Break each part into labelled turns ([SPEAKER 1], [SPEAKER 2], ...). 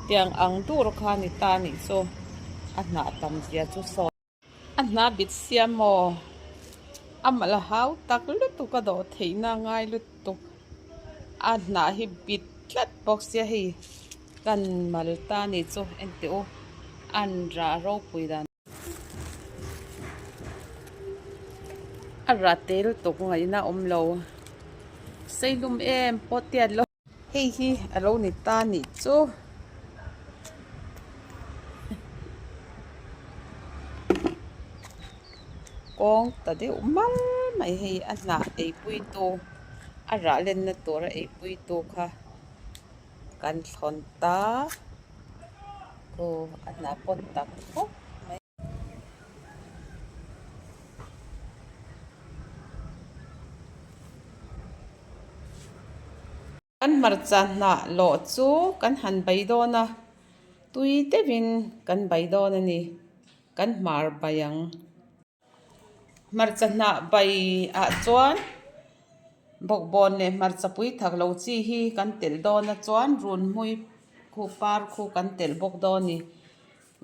[SPEAKER 1] Tiang ang dur kha ni ta nih chu a hnah tam zia chu sawi. A hnah bit sia maw? A mal a hau tak lutuk a dawh theihna a ngai lutuk. A hnah hi bit tlat bawk sia hei kan mal ta nih chu enteh u an rah ropui dan. A rah te lutuk ngaihna awm lo seilum em pawh tiat lo. Hei hi a lo ni ta nih chu. Kawng ta deuh mal mai hei a hnah eipui tu a rah lenna tura eipui tu kha kan thlawn ta aw a hnah pawh tak khawp mai. Kan hmarcha hnah lawh chu kan han bai dawn a, tui deuhin kan bai dawn a ni, kan hmar bai ang. Hmarcha hnah bai ah chuan bawkbawn leh hmarcha pui thak lo chi hi kan telh dawn a chuan runhmui khu par khu kan telh bawk dawn a ni.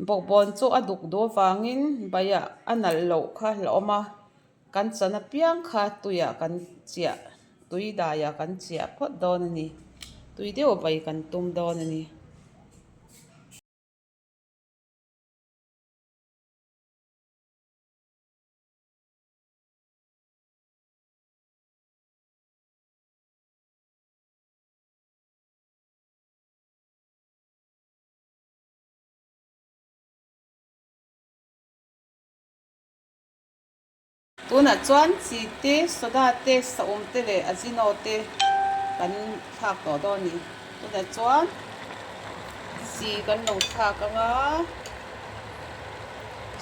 [SPEAKER 1] Bawkbawn chu a duk duh avangin baiah a nalh loh kha la awm a. Kan chan apiang kha tuiah kan chiah, tui daiah kan chiah phawt dawn a ni. Tui deuh vai kan tum dawn a ni. Tunah chuan chi te, soda te, saum te leh ajino te kan thlak tawh dawn a ni. Tunah chuan chi kan lo thlak ang a,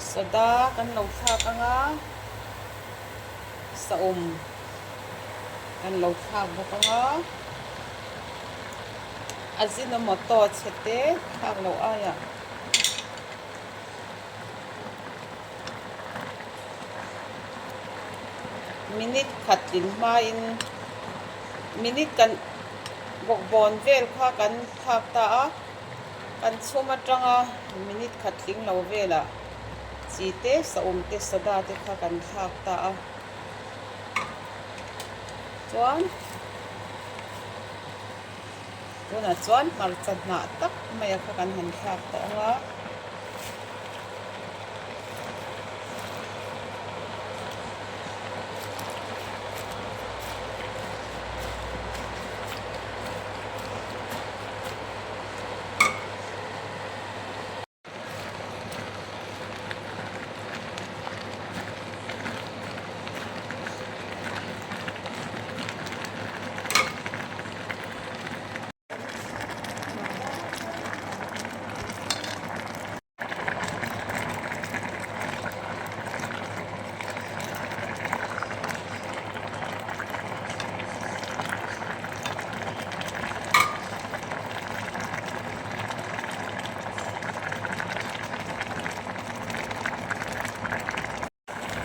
[SPEAKER 1] soda kan lo thlak ang a, saum kan lo thlak bawk ang a, ajinomoto chhe te thlak loh aiah. Minute khat tlin hmain minute kan bawkbawn vel kha kan thlak ta a, kan chhum atanga minute khat tling lo velah chi te saum te soda te kha kan thlak ta a chuan Tunah chuan hmarcha hnah tak maia kha kan han thlak tawh ang a.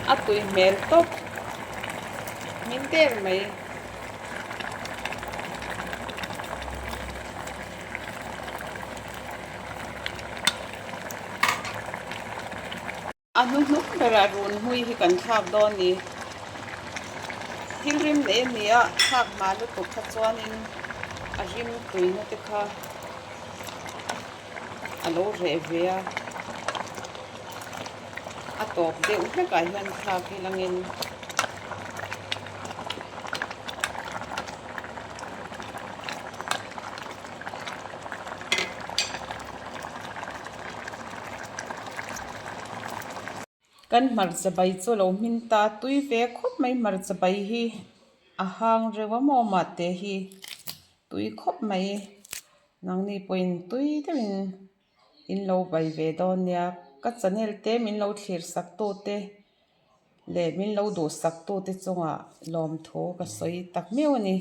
[SPEAKER 1] A tui hmel tawp min der mai. A hnuhnung berah run hmui hi kan thlak dawn ni. Thil rim nei a ni a, thlak hma lutuk kha chuanin a rim tuina te kha a lo reh ve a. A tawp deuh hlekah hian thlak hi langin. Kan hmarcha bai chu lo hmin ta tui ve khawp mai hmarcha bai hi a hang reuh a maw mahte hi tui khawp mai nangni pawhin tui deuhin in lo bai ve dawn nia ka channel te min lo thlir sak tu te leh min lo duhsak tu te chungah lawmthu ka sawi tak miau a ni.